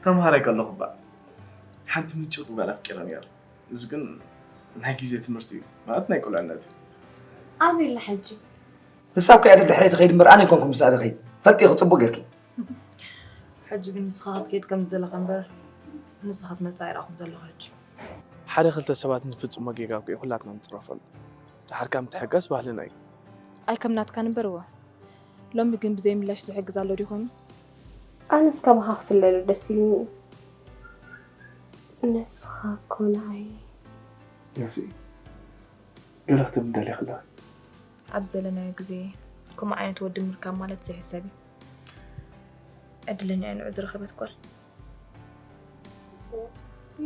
ተምሃራይ ከለኹ እባ ሓንቲ ምጭው ዝበለ ኣፍቂረ ነይረ። እዚ ግን ናይ ግዜ ትምህርቲ እዩ፣ ማለት ናይ ቁልዕነት እዩ። ኣበይ ኣላ ሕጂ? ንሳ እኮ እያ ደድሕረይ ትኸይድ እምበር ኣነ ኣይኮንኩን ምስኣ ዝኸይድ። ፈልጢኺ ጽቡቕ ጌርኪ። ሕጂ ግን ንስኻ ክትከይድ ከም ዝደለኻ እምበር ንስኻ ክትመጽእ ኣይረኣኹን ዘለኹ ሕጂ። ሓደ ክልተ ሰባት ንፍጽሞ ጌጋ እኮ እዩ ኩላትና ንጽረፈሉ። ድሓር ከኣ ምትሕጋዝ ባህልና እዩ። ኣይ ከም ናትካን እምበር እወ። ሎሚ ግን ብዘይ ምላሽ ዝሕግዝ ኣሎ ድዩ ኮይኑ? ኣነስ ካባኻ ክፍለሉ ደስ ኢሉኒ። ንስኻ እኮ ንዓይ ያሲ ገለ ክትብል ደሊኺ ኣለኺ። ኣብ ዘለናዮ ግዜ ከምኡ ዓይነት ወዲ ምርካብ ማለት ዘይሕሰብ እዩ። ዕድለኛ እየ ንዑ ዝረኸበት ጓል።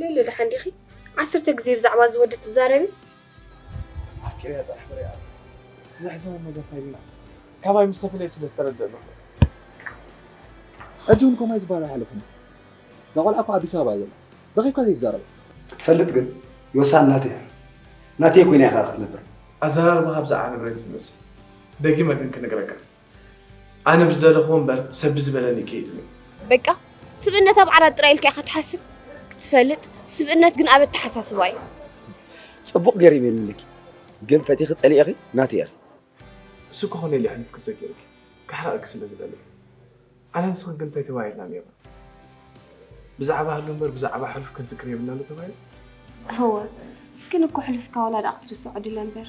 ልሊ ደሓን ዲኺ? ዓሰርተ ግዜ ብዛዕባ እዚ ወዲ ትዛረቢ? ኣፍቂረያ ጥራሕ ፍሬ ኣለ። እቲ ዘሕዝነኒ ነገር እንታይ ዲና? ካባይ ምስ ተፈለየ ስለ ዝተረድእ ኣለኹ። ሕጂ እውን ከምኡ ዝበሃል ኣይሓለፈኒ። እዛ ቆልዓ እኮ ኣዲስ ኣበባ እያ ዘላ። ረኺብካ ዘይትዛረባ። ክትፈልጥ ግን ዮሳን ናተይ እያ። ናተይ ኮይና ኢኻ ክትነብር። ኣዘራርባኻ ብዛዕባ ንብረት እዩ ዝመስል። ደጊመ ግን ክነግረካ። ኣነ ብዝደለኹዎ እምበር ሰብ ብዝበለኒ ከይድን እየ። በቃ ስብእነት ኣብ ዓራት ጥራይ ኢልካ ኢኻ ትሓስብ ክትፈልጥ፣ ስብእነት ግን ኣብ ኣተሓሳስባ እዩ። ጽቡቕ ገይረ ይመልመለኪ፣ ግን ፈቲኺ ጸሊእኺ ናተይ ኢኺ። እሱ ክኾነ ኢለ ሕሉፍ ክዘኪርኪ ክሕረቐኪ ስለ ዝደሊ። ኣነ ንስኽን ግን እንታይ ተባሂልና ነይርና? ብዛዕባ ህሉ እምበር ብዛዕባ ሕሉፍ ክንዝክር የብልና ዶ ተባሂሉ? እወ፣ ግን እኮ ሕሉፍካ ዋላ ደኣ ክትርስዖ ድለ እምበር፣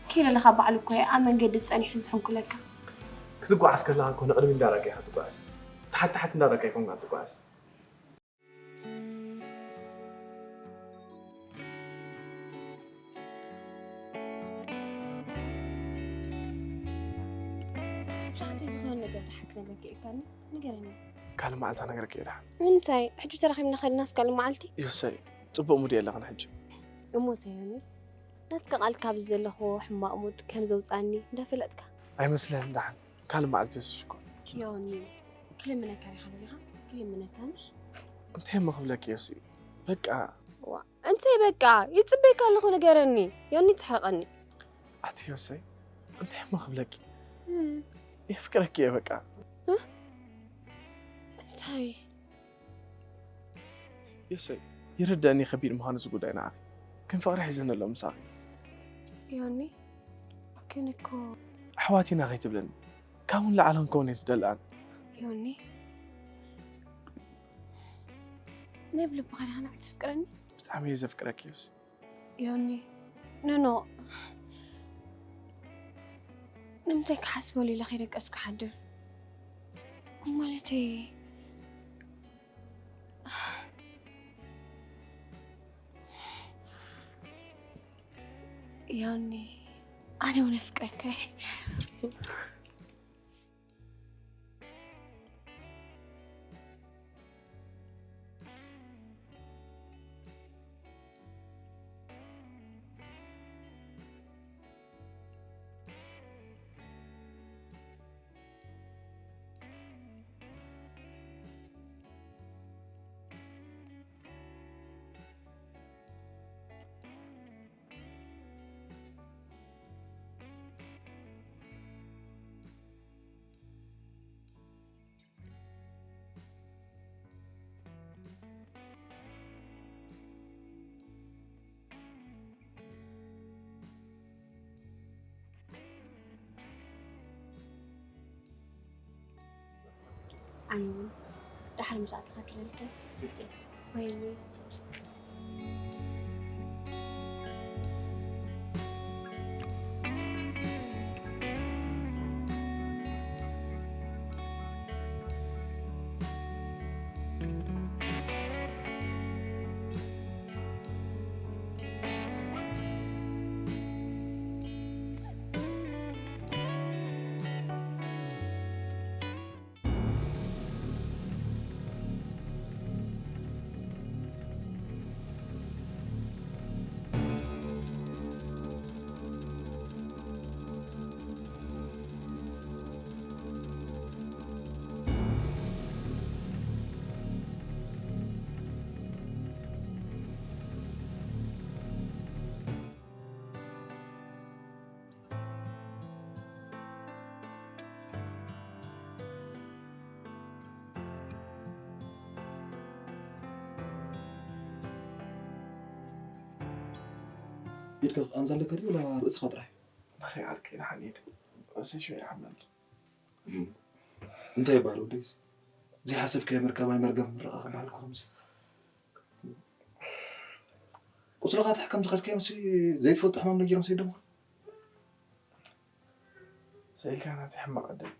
ከይደለኻ ባዕሉ እኮ እየ ኣብ መንገዲ ጸኒሑ ዝሕንኩለካ። ክትጓዓዝ ከለኻ እኮ ንቕድሚ እንዳረኣካ ኢኻ ትጓዓዝ። ታሕቲ ታሕቲ እንዳረኣካ ኣይኮንካን ትጓዓዝ። ሻዕተይ ዝኾነ ነገር ደሓር ክነግረካ ኢልካኒ ንገረኒ። ካልእ መዓልቲ ነግረካ እየ ደሓን። ንምንታይ? ሕጂ ተራኺብና ከለናስ ካልእ መዓልቲ? ዮሰይ፣ ጽቡቕ ሙድ የለኽን ሕጂ። እሞ ተዮኒ፣ ናትካ ቃል ካብዚ ዘለኹዎ ሕማቕ ሙድ ከም ዘውጻኒ እንዳፈለጥካ። ኣይመስለንን ደሓን። ካልእ መዓልቲ የስሽኮ። ዮኒ፣ ክልምነካ ዲኻ ደሊኻ? ክልምነካ ምሽ? እንታይ እሞ ክብለኪ ዮሲ? በቃ። ዋ፣ እንታይ በቃ? ይጽበየካ ኣለኹ ንገረኒ። ዮኒ ትሕርቐኒ። ኣቲ ዮሰይ፣ እንታይ እሞ ክብለኪ? የፍቅረኪ እየ በቃ። እንታይ? ዮሰይ፣ ይርደእኒ ከቢድ ምዃኑ እዚ ጉዳይ ንዓኺ። ግን ፍቕሪ ሒዘኒ ኣሎ ምሳኺ። ዮኒ፣ ግን እኮ ኣሕዋት ኢና ከይትብለኒ። ካብኡ ንላዕሊ ክንከውን እየ ዝደሊ ኣነ። ዮኒ፣ ናይ ብልብኻ ዲኻ ንዓይ ትፍቅረኒ? ብጣዕሚ እየ ዘፍቅረኪ ዮሲ። ዮኒ፣ ኖኖ፣ ንምንታይ ክሓስበሉ ኢለ ከይደቀስኩ ሓድር? ማለተይ፣ ዮኒ፣ ኣነ እውን ኣፍቅረካ እየ። ኣነ እውን ደሓር ምስ ኣተኻ ክደልካ። ወይኒ። ኢድካ ክቃንዛ ኣለካ ድዩ ወላ ርእስኻ ጥራሕ? በሪ ዓርከይ ንሓን ኢድ ርእሰይ ሽው ይሓመል። እንታይ ይበሃል ወደይ? ዘይሓሰብካዮ መርካብ ኣይመርገም ምርቓ ክበሃል እኮ ከምዚ። ቁስልኻ ትሕከም ዝኸድካዮ ምስ ዘይትፈልጦ ሕማም ነጊሮም ሰይዶምኻ? ስኢልካ ናተይ ሕማቕ ዕድል።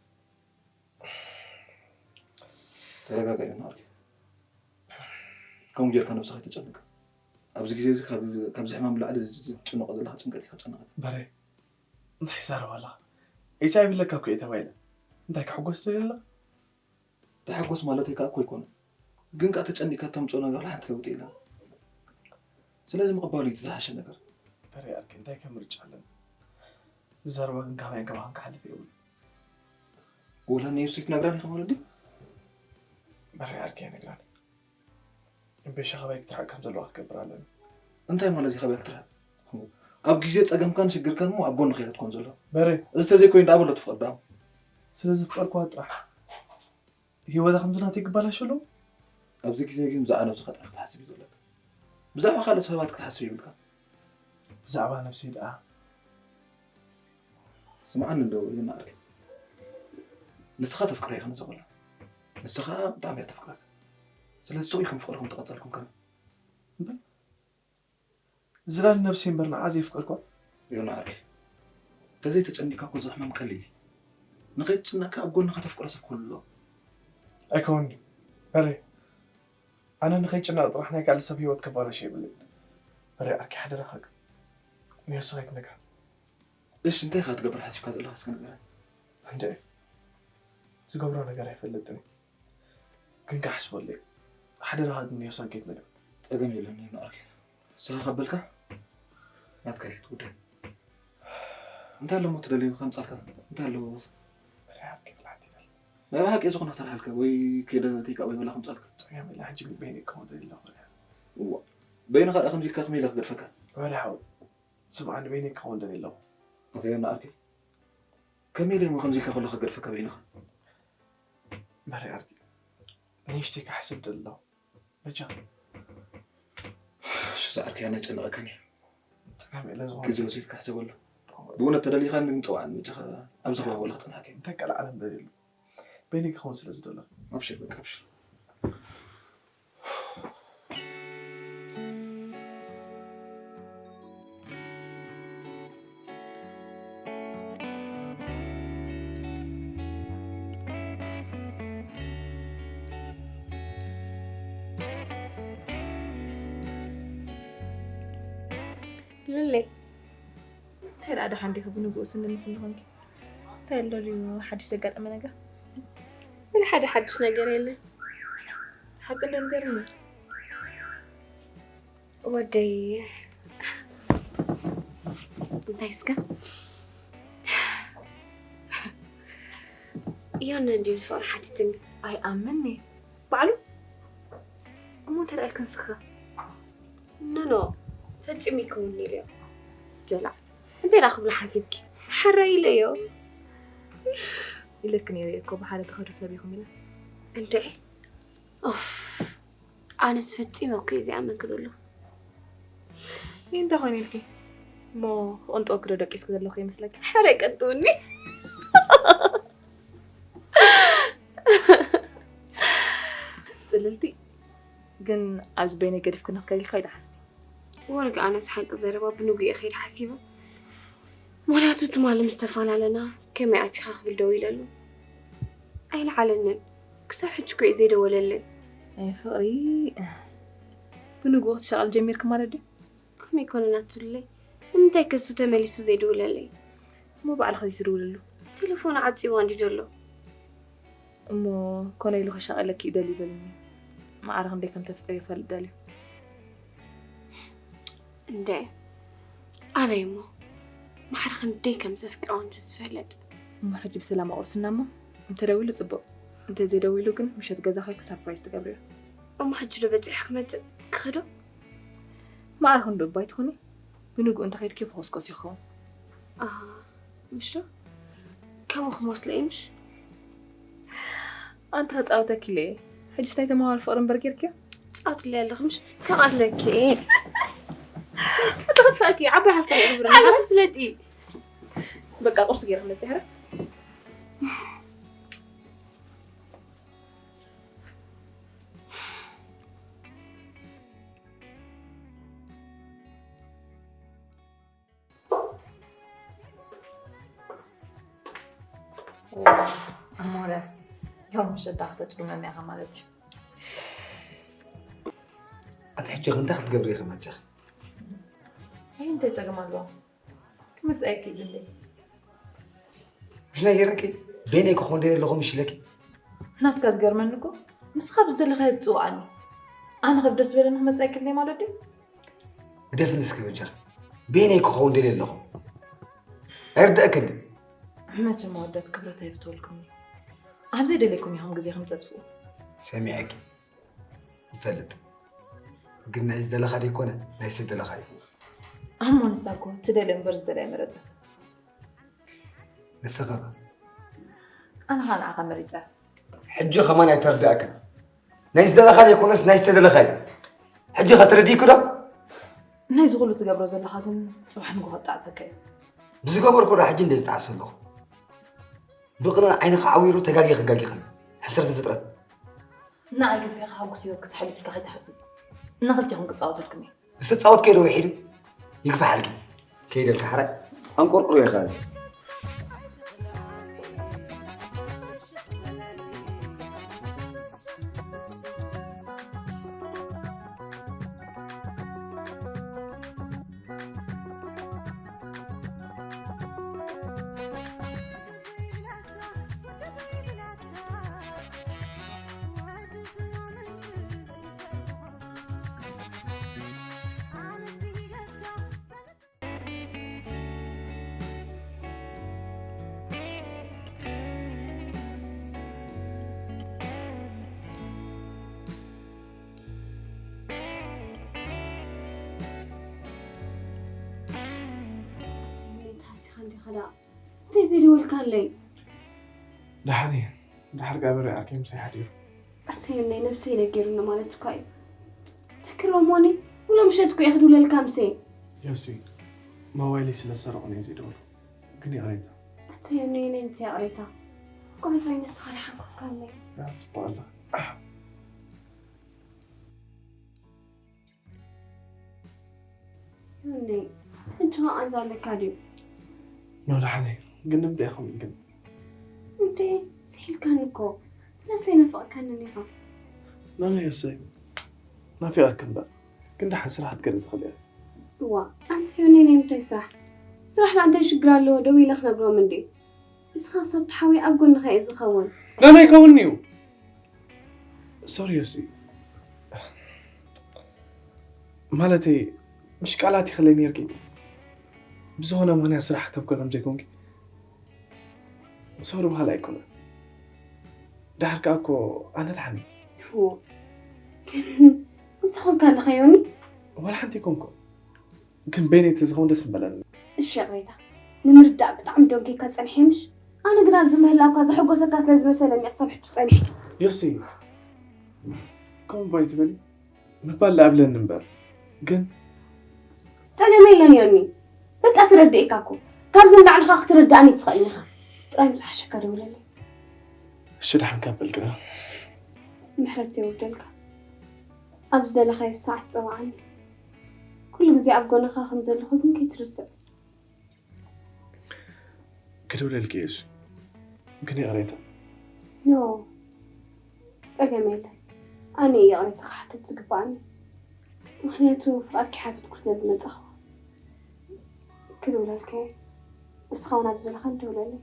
ተረጋጋእ ዮና ዓርከይ። ከምኡ ጌርካ ነብስኻ ኣይተጨንቃ። ኣብዚ ግዜ እዚ ካብ ካብዚ ሕማም ንላዕሊ ዝጭነቆ ዘለኻ ጭንቀት እዩ ከጨንቐካ። በሬ እንታይ ይዛረብ ኣለኻ? ኤች ኣይ ቪ ኣለካ እኮ እየ ተባሂለ። እንታይ ክሕጎስ ትደሊ ኣለኻ? ተሓጎስ ማለተይ ከኣ እኮ ኣይኮነን። ግን ከኣ ተጨኒቅካ እተምጽኦ ነገር ሓንቲ ለውጢ የለን። ስለዚ ምቕባሉ እዩ እቲ ዝሓሸ ነገር። በሬ ዓርከይ እንታይ ከ ምርጫ ኣለኒ? ዝዛረባ ግን ካባይን ካባኻን ክሓልፍ የብሉ። ወላ ንየሱ ይትነግራን ኢኻ ማለት ድዩ? በሬ ዓርከይ ኣይነግራን። እምበሻ ካባይ ክትርሕቅ ከም ዘለዋ ክገብር ኣለኒ። እንታይ ማለት እዩ ካባይ ክትርሕቅ? ኣብ ግዜ ጸገምካን ሽግርካን እሞ ኣብ ጎንኻ እያ ክትኮን ዘለዋ። በሬ እዚ ተዘይኮይኑ ደኣ በሎ ትፍቅር ደኣ። ስለ ዘፍቀርኩዋ ጥራሕ ህይወታ ከምዚ ናተይ ክበላሾ ኣለዎ? ኣብዚ ግዜ ግን ብዛዕባ ነብስኻ ጥራሕ ክትሓስብ እዩ ዘለካ። ብዛዕባ ካልእ ሰባት ክትሓስብ የብልካ። ብዛዕባ ነብሰይ ደኣ? ስምዓኒ እንዶ ዮና ዓርከይ። ንስኻ ተፍቅራ ኢኻ ነዛ ቆልዓ። ንስኻ ብጣዕሚ እያ ተፍቅረካ። ስለዚ ስቕ ኢልኩም ፍቕርኹም ተቐጸልኩም ከመይ? እምበር ዝላል ነብሰይ እምበር ንዓ ዘየፍቀርኳ። ዮና ዓርከይ። ተዘይተጨኒቅካ እኮ እዚ ሕማም ቀሊል እዩ። ንኸይትጭነቅ ከኣ ኣብ ጎንኻ ተፍቅሮ ሰብ ክህሉ ኣለዎ። ኣይከውን። በሬ። ኣነ ንኸይጭነቕ ጥራሕ ናይ ካልእ ሰብ ህይወት ከባላሽ የብለይን። በሬ ዓርከይ ሓደራኻ ግን ንየሱ ከይትነግራ። እሺ እንታይ ኢኻ ክትገብር ሓሲብካ ዘለኻ እስከ ንገረኒ። እንድዒ ዝገብሮ ነገር ኣይፈልጥን እየ። ግን ክሓስበሉ እየ። ሓደራኻ ግን ንየሱን ከይትነግራ። ጸገም የለን ዮና ዓርከይ። ንስኻ ካብ በልካ ናትካ እዩ እቲ ጉዳይ። እንታይ ኣሎ እሞ ትደልዮ ከምጻልካ? እንታይ ኣለዎ? በሬ ዓርከይ ክልሓት ይደል። ናይ ብሓቂ ዝኾነ ክሰርሓልካ ወይ ከይደ ቴክ ኣወይ በላ ከምጻልካ። ጸገም የለ ሕጂ በይነይ ክኸውን ደልየ ኣለኹ በሬ። እዋ በይንኻ ደኣ ከምዚ ኢልካ ከመይ ኢለ ክገድፈካ? በሬ ሓው ስምዓኒ በይነይ ክኸውን ደልየ ኣለኹ። ኣቶ ዮና ዓርከይ ከመይ ኢለ እሞ ከምዚ ኢልካ ከሎ ክገድፈካ በይንኻ? በሬ ዓርከይ ንእሽተይ ክሓስብ ደሊ ኣለኹ። በጃ። እሺ ዝዓርከይ ኣነ ኣይጨንቐካን እየ። ጸገም የለን ዝኾነ። ግዜ ወሲድካ ሕሰበሉ። ብእውነት ተደሊኻኒ ግን ጽውዓኒ በጃኻ ኣብዚ ከባቢ ወላ ክጸንሓካ እየ። እንታይ ቀልዓለም ደልየሉ። በይነይ ክኸውን ስለ ዝደለኹ። ኣብሽር በቃ ኣብሽር። ሉሌ እንታይ ደኣ ደሓን ዲኺ ብንግኡ ስንምስ እንድኾንኪ? እንታይ ኣሎ ድዩ ሓድሽ ዘጋጠመ ነገር? ወላ ሓደ ሓድሽ ነገር የለን። ሓቂ እንዶ ንገርኒ። ወደይ እንታይ እስከ ዮና እንዲ ንፍቕሪ ሓቲትኒ። ኣይኣምንኒ ባዕሉ እሞ እንታይ ደኣ ኢልክን ስኸ? ኖኖ ፈጺሙ ይከውን ኢለዮ። ጀላዕ እንታይ ደኣ ክብሎ ሓሲብኪ? ሓራይ ኢለዮ። ኢለኪ ነይረ እኮ ብሓደ ትኸዱ ሰብ ኢኹም ኢለ። እንድዒ ኦፍ ኣነስ ፈጺመ እኮ እየ ዘይኣመንኪ ዘለኹ። እንታይ ኾይኑ ኢልኪ እሞ ክቕንጥወኪ ዶ ደቂስኪ ዘለኹ ይመስለኪ? ሓራይ ቀንጥውኒ። ጽልልቲ ግን ኣብዚ በይነይ ገዲፍክኒ ክትከዲ ኢልካ ኣይትሓስቢ። ወርቂ ኣነስ ሓቂ ዘረባ ብንጉ እየ ከይድ ሓሲበ። ምኽንያቱ ትማሊ ምስ ተፈላለና ከመይ ኣቲኻ ክብል ደዊለሉ ኣይለዓለንን። ክሳብ ሕጂ እኮ እዩ ዘይደወለለይ። ኣይ ፍቕሪ ብንጉ ክትሻቐል ጀሚርኪ ማለት ድዩ? ከመይ ኮነ ናቱለይ ንምንታይ ከሱ ተመሊሱ ዘይደውለለይ? እሞ ባዕልኺ ዘይትድውልሉ? ቴሌፎኑ ዓፂዋ እንዲ ዘሎ። እሞ ኮነ ኢሉ ከሻቐለኪ እዩ ደልዩ በልኒ። ማዕረ ክንደይ ከም ተፍቅሪ ይፈልጥ ደልዩ። እንደ ኣበይ እሞ ማዕረ ክንደይ ከም ዘፍቅራ እውን ተዝፈልጥ። እሞ ሕጂ ብሰላም ኣቑርስና እሞ እንተደዊሉ ፅቡቕ፣ እንተዘይደዊሉ ግን ምሸት ገዛ ከይኪ ሳፕራይዝ ትገብርዮ። እሞ ሕጂ ዶ በፂሐ ክመፅእ ክኸዶ? ማዕረ ክንዱ እባይ ትኾኒ ብንግኡ እንተኸይድኪ ፈኾስኮስ ይኸውን። ኣሃ፣ ምሽ ዶ? ከምኡ ክመስሎ እዩ ምሽ? ኣንቲ ክጻወተኪ ኢለ እየ። ሕጅስ ናይ ተማሃሮ ፍቕሪ እምበር ጌርክዮ? ትጻወትለይ ኣለኺ ምሽ? ከቐትለኪ እየ። ታኪ ዓባይ ሓፍታ እየ ዝብለና። ኣነ ክፍለጥ እዩ። በቃ ቁርሲ ገይረ ክመጽእ ይሕረ። ኣሞረ፣ ዮም ምሸት ዳ ከተጭግመኒ ኢኻ ማለት እዩ። ኣቲ ሕጂ እንታይ ክትገብሪ ኢኺ መጺኺ? ኣይ፣ እንታይ ጸገም ኣለዎ? ክመጽእ ኣይክእል እንዴ? ምሽ ናይ ገረኪ፣ በይነይ ክኾን ደልየ ኣለኹ ምሽ ኢለኪ። ናትካ ዝገርመኒ እኮ፣ ንስኻ ብዝደለኻዮ ትጽውዓኒ። ኣነ ከብ ደስ በለኒ ክመጽእ ኣይክእልን ማለት ድዩ? ግደፍኒ እስከ በጃኺ። በየነይ ክኸውን ደልየ ኣለኹ? ኣይርደእክን ድዩ? መቸም ኣወዳት ክብረት ኣይፍትወልኩም እዩ። ኣብ ዘይደለይኩም ኢኹም ግዜኹም ተጥፍኡ። ሰሚዐኪ። ይፈልጥ። ግን ናይ ዝደለኻ ደይኮነ፣ ናይ ዝተደለኻ እዩ። ኣሞ ንሳ እኮ ትደልዮ እምበር ዝደልያ መረጸት። ንስኻ ኸ? ኣነ ኸኣ ንዓኻ መሪጸ። ሕጂ ኸማን ኣይተርድኣክን። ናይ ዝደለኻ ዘይኮነስ ናይ ዝተደለኻ እዩ። ሕጂ ኸ ተረዲእኪ ዶ? ነዚ ኩሉ ትገብሮ ዘለኻ ግን ጽባሕ ንግሆ ክጠዓሰካ እዩ። ብዝገበርኩ ዶ ሕጂ እንደ ዝጠዓሰ ኣለኹ? ብቕንኢ ዓይንኻ ዓዊሩ ተጋጊ ክጋጊኽን ሕስርቲ ፍጥረት። ንዓይ ግን ፌኻ ሓጎስ ህይወት ክትሕልፍ ኢልካ ከይትሓስብ። ንኽልቴኹም ክጻወተልኩም እየ። ዝተጻወትከዮ ዶ ውሒዱ? ይግፋሓልኪ። ከይደልካ ሓራይ ኣንቆርቁሮ ኢኻ እዚ። እንታይ ዘይደወልካለይ? ደሓን እየ። ድሓር ጋብር ዓርከይ ምሳይ ሓዲሩ። ኣቲ ዮናይ ነብሰይ ነጊሩኒ ማለት እኳ እዩ። ሰክር ሞኒ፣ ውሎ ምሸት እኮ እየ ክድውለልካ ምሰ። ዮሲ፣ ሞባይለይ ስለ ዝሰረቑኒ እየ ዘይደወልኩ። ግን ይቕሬታ። ኣቲ ዮናይ ናይ ምንታይ ይቕሬታ? ቁርራይ ንስኻ ደሓን ኮንካለይ። ያ፣ ጽቡቕ ኣላ። ዮኒ፣ ሕጂ ኸ ቃንዛ ኣለካ ድዩ? ኖ፣ ደሓን እየ። ግን ንምንታይ ኢኹም ግን? እንዴ፣ ስሒልካኒ እኮ። ምላሰይ ናፈቕካኒ ኢኻ። ኖ፣ ኖ፣ ዮሰይ። ናፊቐኪ እምበር። ግን ደሓን ስራሕ ክትገርሚ ትኽእሊ ኢኺ። እዋ፣ ኣንቲ ዮኒ፣ ናይ ምንታይ ስራሕ? ስራሕ ደኣ እንታይ ሽግር ኣለዎ? ደው ኢለ ክነግሮም እንዴ። ንስኻ ክሳብ ትሓውይ ኣብ ጎንኻ እየ ዝኸውን። ኖ፣ ኖ፣ ኣይከውንን እዩ። ሶሪ ዮሲ፣ ማለተይ ምሽ ቃላት ይኽለይ ነርኪ። ብዝኾነ ምኽንያት ስራሕ ክተብኪ ከም ዘይኮንኪ ሶሪ በሃሊ ኣይኮነን። ድሓር ከኣ እኮ ኣነ ድሓን እየ። እዎ፣ ግን እንታይ ኾንካ ኣለኻ ዮኒ? ዋላ ሓንቲ ኣይኮንኩ። ግን በይነይ ተዝኸውን ደስ ምበለኒ። እሺ ይቕሬታ፣ ንምርዳእ ብጣዕሚ ደንጊካ ጸኒሐ ምሽ? ኣነ ግን ኣብዚ ምህላውካ ዘሐጎሰካ ስለ ዝመሰለኒ ክሳብ ሕጂ ጸኒሐ። ዮሲ፣ ከምኡ እባ ኣይትበሊ። ምባል ደኣ ኣብለኒ እምበር፣ ግን ጸገም የለን ዮኒ። በቃ ተረዲኤካ እኮ። ካብዚ ንላዕሊ ኸኣ ክትርድኣኒ ትኽእል ኢኻ። ጥራይ ምስ ሓሸካ ደውለለይ። እሺ፣ ደሓን ካብ በልክና። ምሕረት የውርደልካ። ኣብ ዝደለኻዮ ሰዓት ጸውዓኒ። ኩሉ ግዜ ኣብ ጎንኻ ከም ዘለኹ ግን ከይትርስዕ። ክድውለልኪ እየ እሱ። ግን ይቕሬታ። ኖ፣ ጸገም የለን። ኣነ እየ ይቕሬታ ክሓትት ዝግባኣኒ። ምኽንያቱ ፍቓድ ክሓትትኩ ስለ ዝመጻኹ። ክድውለልካ እየ። ንስኻ እውን ኣብ ዘለኻ ደውለለይ።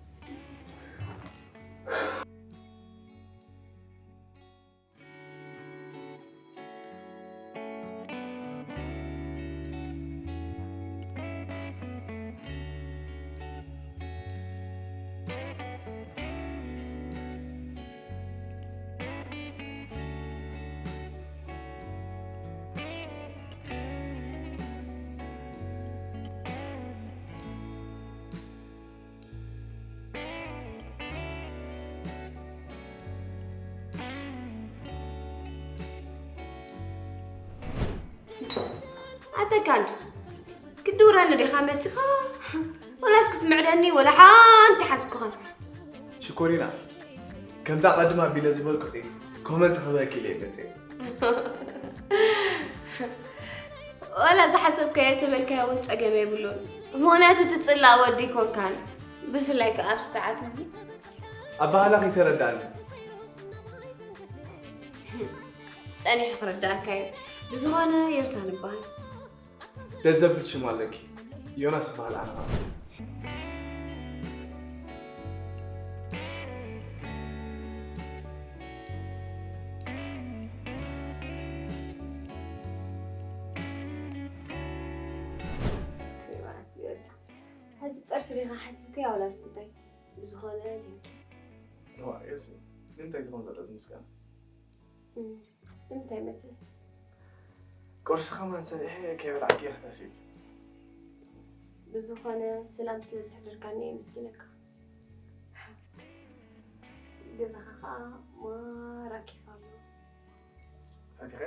ኣተካል ክትድውረኒ ዲኻ መጺኻ? ወላስ ክትምዕደኒ ወላ ሓንቲ ሓስብኩኸን። ሽኮሪና፣ ከምታ ቀድማ ቢለ ዝበልኩኺ ኮመንት ክበኪ ኢለ መጽየ። ወላ ዝሓሰብካዮ ተበልካዮ እውን ጸገም የብሉን። ምኽንያቱ ትጽላእ ወዲ ይኮንካን። ብፍላይ ከኣ ኣብዚ ሰዓት እዚ። ኣባህላኺ ተረዳእኒ። ጸኒሑ ክረዳእካ እዩ። ብዝኾነ ዮርሳን እበሃል። ደስ ዘብል ሽም ኣለኪ። ዮናስ እበሃል ኣነ ኸኣ። ሕጂ ጸርፊ ዲኻ ሓሲብካያ ዋላስ እንታይ? ብዝኾነ ቴንኪ። እዋ፣ የስ፣ ንምንታይ ዝኾን ዘሎ እዚ ምስጋና? እም፣ ንምንታይ መስል? ቁርሲ ከማን ሰሪሐ ከይበላዕኪ እየ ክተሲል። ብዝኾነ ሰላም ስለ ዘሕደርካኒ የመስግነካ። ገዛኻ ኸኣ ማራ ኬፍ ኣለዎ። ፈቲኸ?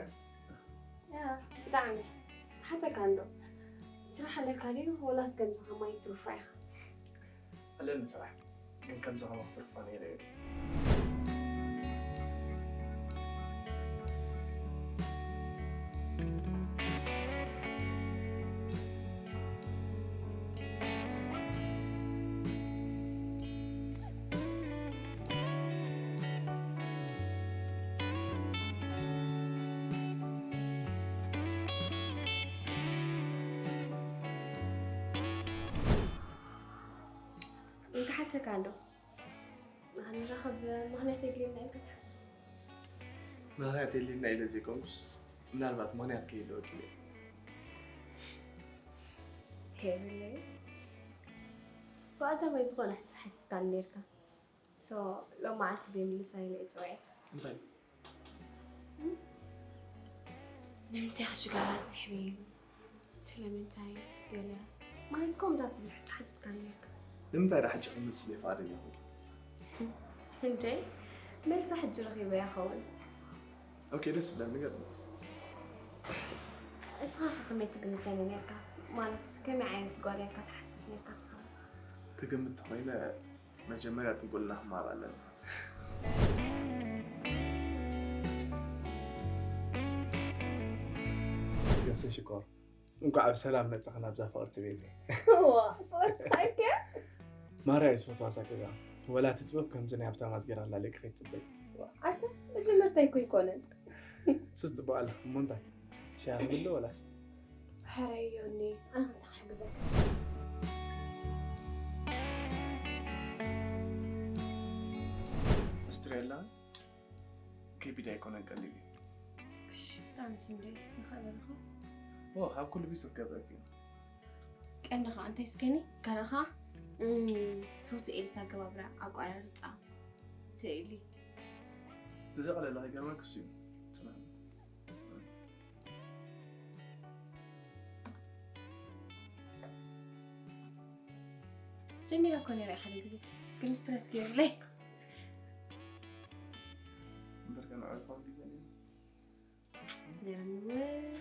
ያ፣ ብጣዕሚ። ሓተካ እንዶ። ስራሕ ኣለካ ድዩ? ወላስ ከምዚ ከማይ ትሩፋ ኢኻ? ኣለኒ ስራሕ፣ ግን ከምዚ ከማኺ ትሩፋ ነይረ እየ። እንተሓተካ እንዶ ንኽንራኸብ ምኽንያት የድልየና ኢልካ ትሓስብ? ምኽንያት የድልየና ኢለ ዘይኮንኩስ፣ ምናልባት ምኽንያት ከይህልወኪ ኢለ። ከይብለይ ብቐዳማይ ዝኾነ ሕቶ ሓቲትካኒ ነይርካ። ሶ ሎም መዓልቲ ዘይምልሳ ኢለ እየ ፀዊዐ። እንታይ? ንምንታይ ሽጋራ ትስሕቢ? ስለምንታይ? ገለ ማለት ከምኡ እንዳትብል ሕቶ ሓቲትካኒ ነይርካ። ንምንታይ ደኣ ሕጂ ክምልስለይ ፍቓደኛ ኮንኪ? እንደ መልሳ ሕጂ ረኺበያ ይኸውን። ኦኬ፣ ደስ ይብለኒ፣ ንገርኒ። እስኻ ኸ ከመይ ትግምተኒ ነይርካ? ማለት ከመይ ዓይነት ጓል እያ ኢልካ ትሓስብ ነይርካ ንስኻ? ክግምት ተኾይነ መጀመርያ ጥንቁልና ክመሃር ኣለና። የሰ ሽኮር፣ እንኳዕ ብሰላም መጻኺ ናብዛ ፍቕርቲ ቤተይ። እዋ፣ ፍቕርትኻ እያ። ማርያ እየ ዝፈትዋ እዛ ገዛ። ወላ እቲ ጥበብ ከምዚ ናይ ሃብታማት ገይራ ኣላሊኻ ከይትጽበይ። ኣታ መጀመርታ እኮ ኣይኮነን። ሱስ ጽቡቕ ኣለኺ። እሞ እንታይ? ሻሂ ክብል ዶ ወላስ? ሕረዮኒ፣ ኣነ ክንሳ ክሕግዘካ። እስትሪ ኣላ? ከቢድ ኣይኮነን፣ ቀሊል እዩ። እሺ፣ ብጣዕሚ ስም ደይ ንኽእል ኣለኹ። ኦ፣ ካብ ኩሉ ቢስ ክትገብረኪ እዩ። ቀንዲ ኸኣ እንታይ ስከኒ? ካልእ ኸኣ? እም፣ ፎቶ ኤልሳ ኣገባብራ ኣቋራርጻ ስእሊ። ዝደቕለላ ይገርመክ እሱ እዩ። ጽናሕ። ጀሚረ እኮ ነይረ ሓደ ግዜ፣ ግን ስትረስ ገይሩለይ። እምበር ከ ንዕኡ ዝኾን ግዜ ነይሩ። ነይሩኒ እውን።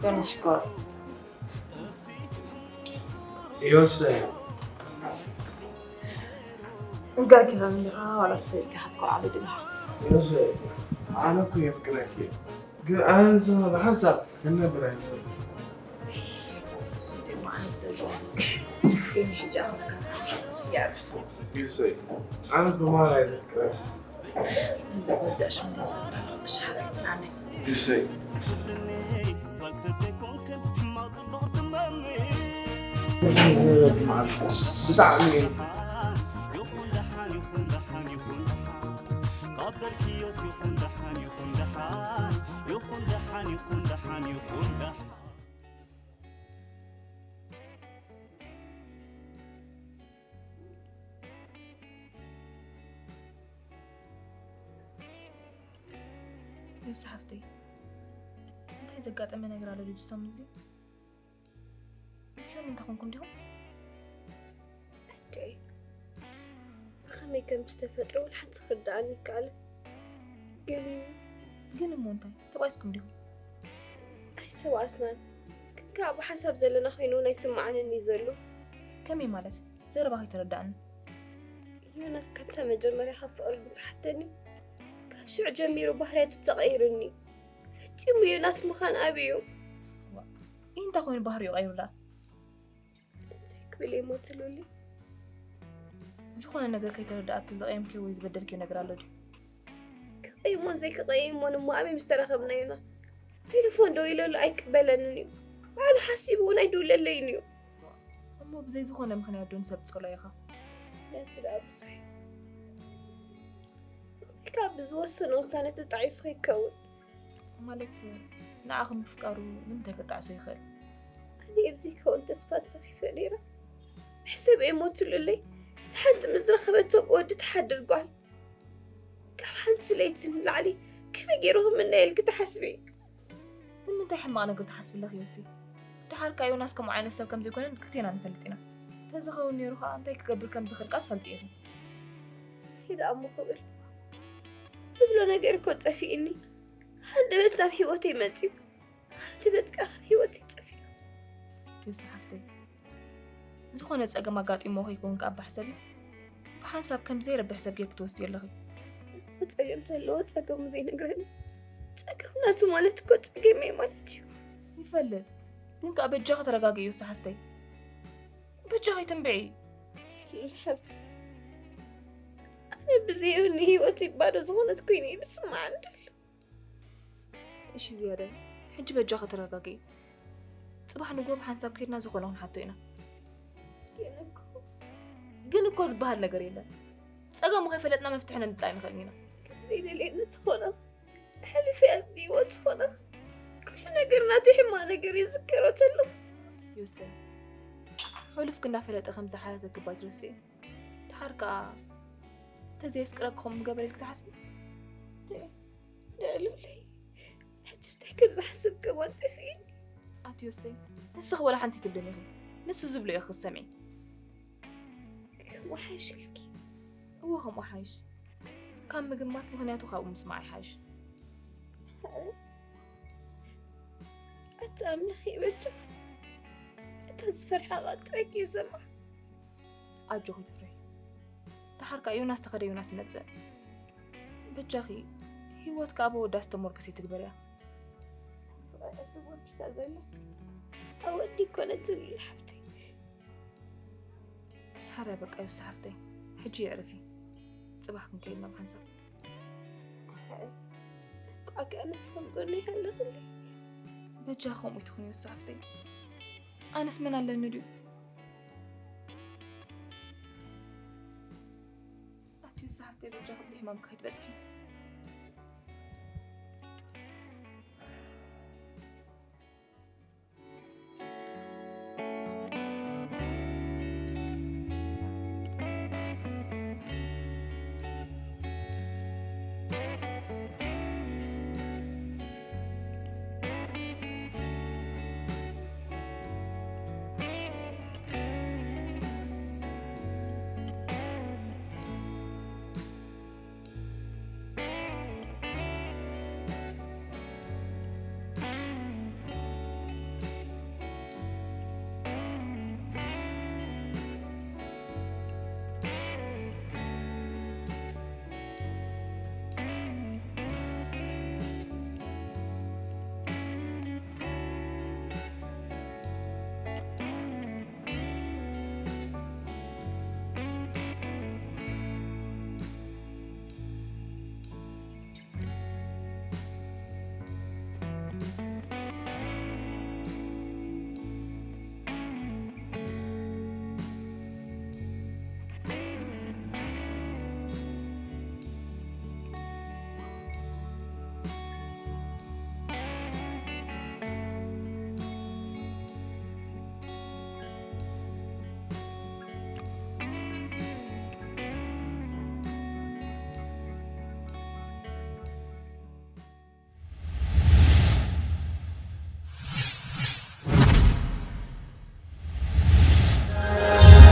ዮኒ ሽኮር። ዮስ እንጋኪ ሎሚ እንዲኻ ዋላ ስበይልካ ክትኮርዓሉ ድኻ? ዮስ ኣነ እኮ የፍቅረኪ ግን ኣነ ንስኻ ብሓሳብ ክነብር ኣይንኽእል። እሱ ድማ ኣነ ዝደልዮ ግን ሕጂ ኣነ የዕርፍ። ዮሰይ ኣነ ብማራ የዘክረኪ። እንዛ በዚኣ ሽም ገንዘብ እሻሓት ኣነ ዮሰይ ብጣዕሚ ዮሲ ሓፍተይ፣ እንታይ ዘጋጠመ ነገር ኣሎ ድዩ ሰሙን እዚ? ንስዮም እንታይ ኮንኩም ዲኹም? ኣደይ፣ ብኸመይ ከም ዝተፈጥረ ወላ ሓንቲ ክርድኣኒ ይከኣልን። ግን ግን እሞ እንታይ ተባኢስኩም ዲኹም? ኣይተባኣስናን። ግን ከኣ ብሓንሳብ ዘለና ኮይኑ እውን ኣይስምዓንን እዩ ዘሎ። ከመይ ማለት? ዘረባ ከይተረዳእኒ። ዮናስ ካብታ መጀመርያ ካብ ፍቕሪ ንዝሓተኒ ካብ ሽዑ ጀሚሩ ባህርያቱ ተቐይሩኒ። ፈጺሙ ዮናስ ምዃን ኣብዩ። እንታይ ኮይኑ ባህሪኡ ቀይሩ ደኣ? እንታይ ክብል እየ ሞትሉሊ? ዝኾነ ነገር ከይተረዳእኪ ዝቐየምክዮ ወይ ዝበደልክዮ ነገር ኣሎ ድዩ? ክቐይሞን ዘይክቐይሞን እሞ ኣበይ ምስ ተራኸብና ኢና? ቴሌፎን ደዊለሉ ኣይቅበለንን እዩ። ባዕሉ ሓሲቡ እውን ኣይድውለለይን እዩ። እሞ ብዘይ ዝኾነ ምኽንያት ዶ ንሰብ ትጸልኦ ኢኻ? ነቲ ደኣ ብዙሕ እዩ። ካብ ብዝወሰኖ ውሳነ ተጣዒሱ ከይከውን። ማለት ንዓኺ ምፍቃሩ ንምንታይ ከጣዕሶ ይኽእል? ኣነ ኣብ ዘይከውን ተስፋ ኣንሳፊፈ ነይረ። ሕሰብ እየ ሞትሉለይ። ንሓንቲ ምስ ረኸበቶ ብወዲ ትሓድር ጓል ካብ ሓንቲ ለይቲ ንላዕሊ ከመይ ገይሩ ክምነየልኪ ትሓስቢ? ንምንታይ ሕማቕ ነገር ትሓስቢ ኣለኺ ዮሲ? ደሓር ከኣ ዮናስ ከምኡ ዓይነት ሰብ ከም ዘይኮነ ክልቴና ንፈልጥ ኢና። ተዝኸውን ነይሩ ከኣ እንታይ ክገብር ከም ዝኽእል ከኣ ትፈልጢ ኢኺ። እንታይ ደኣ እሞ ክብል? ዝብሎ ነገር እኮ ጠፊእኒ። ሃንደበት ናብ ህይወተይ መጺኡ። ሃንደበት ከኣ ካብ ህይወተይ ጠፊኡ። ዮሲ ሓፍተይ፣ ዝኾነ ጸገም ኣጋጢሞ ከይከውን ከኣ ባሕ ሰብ እዩ። ብሓንሳብ ከም ዘይረብሕ ሰብ ጌርኪ ትወስድዮ ኣለኺ። እሞ ጸገም ዘለዎ ጸገሙ ዘይነግረኒ። ጸገም ናቱ ማለት እኮ ጸገመይ ማለት እዩ። ይፈልጥ፣ ግን ከኣ በጃኺ ተረጋግኢ ዮሲ ሓፍተይ። በጃኺ ትንብዒ። ሓብቲ፣ ኣነ ብዘይብኒ ህይወተይ ባዶ ዝኾነት ኮይነ እዩ ዝስምዓኒ ዘሎ። እሺ ዝያዳይ፣ ሕጂ በጃኺ ተረጋግኢ። ጽባሕ ንግሆ ብሓንሳብ ከይድና ዝኾነ ክንሓቶ ኢና። ግን እኮ ግን እኮ ዝበሃል ነገር የለን። ጸገሙ ከይፈለጥና መፍትሒ ነምጽእ ኣይንኽእልን ኢና። ዘይደልየኒ ዝኾነ ሕሉፍ ኣጽዲዎ ዝኾነ ኩሉ ነገር ናተይ ሕማቕ ነገር ይዝከሮ ተሎ። ዮሰይ፣ ሕሉፍኪ እንዳፈለጠ ከም ዝሓተተኪ እባ ኣይትረስዒ። ደሓር ከኣ እንተዘየፍቅረኪ ከምኡ ምገበረ ኢልኪ ትሓስቢ? ልዕሉለይ ሕጂ እንታይ ከም ዝሓስብ ከማን ጠፊእኒ። ኣቲ ዮሰይ፣ ንስኺ ወላ ሓንቲ ትብልን ኢኺ። ንሱ ዝብሎ ኢኺ ክትሰምዒ። ከምኡ ሓይሽልኪ። እወ ከምኡ ሓይሽ። ካብ ምግማት ምኽንያቱ ካብኡ ምስማዕ ይሓይሽ። ኣቲ ኣምላኽ ይበጃ። እታ ዝፈርሓ ቃል ጥራይ ከይሰማዕ። ኣጆኺ ትፍረሂ። ደሓር ከኣ ዮናስ ተኸደ ዮናስ ይመጽእ። በጃኺ ህይወትኪ ኣብ ኣወዳት ዝተሞርከሰ ይትግበርያ። ፍቕሪ ተሞርኪሳ ዘላ ኣብ ወዲ ኣይኮነትን ሓፍተይ። ሓራይ በቃ ዮሲ ሓፍተይ፣ ሕጂ የዕርፊ። ጽባሕ ክንከይድ ኢና ብሓንሳብ። ቋቂ ኣነስ ከም ጎነይ ኣለኽለይ። በጃ ከምኡ ይትኹን ዮሲ ሓፍተይ። ኣነስ መን ኣለኒ ድዩ? ኣቲ ዮሲ ሓፍተይ በጃ ካብዚ ሕማም ከይትበጽሒ።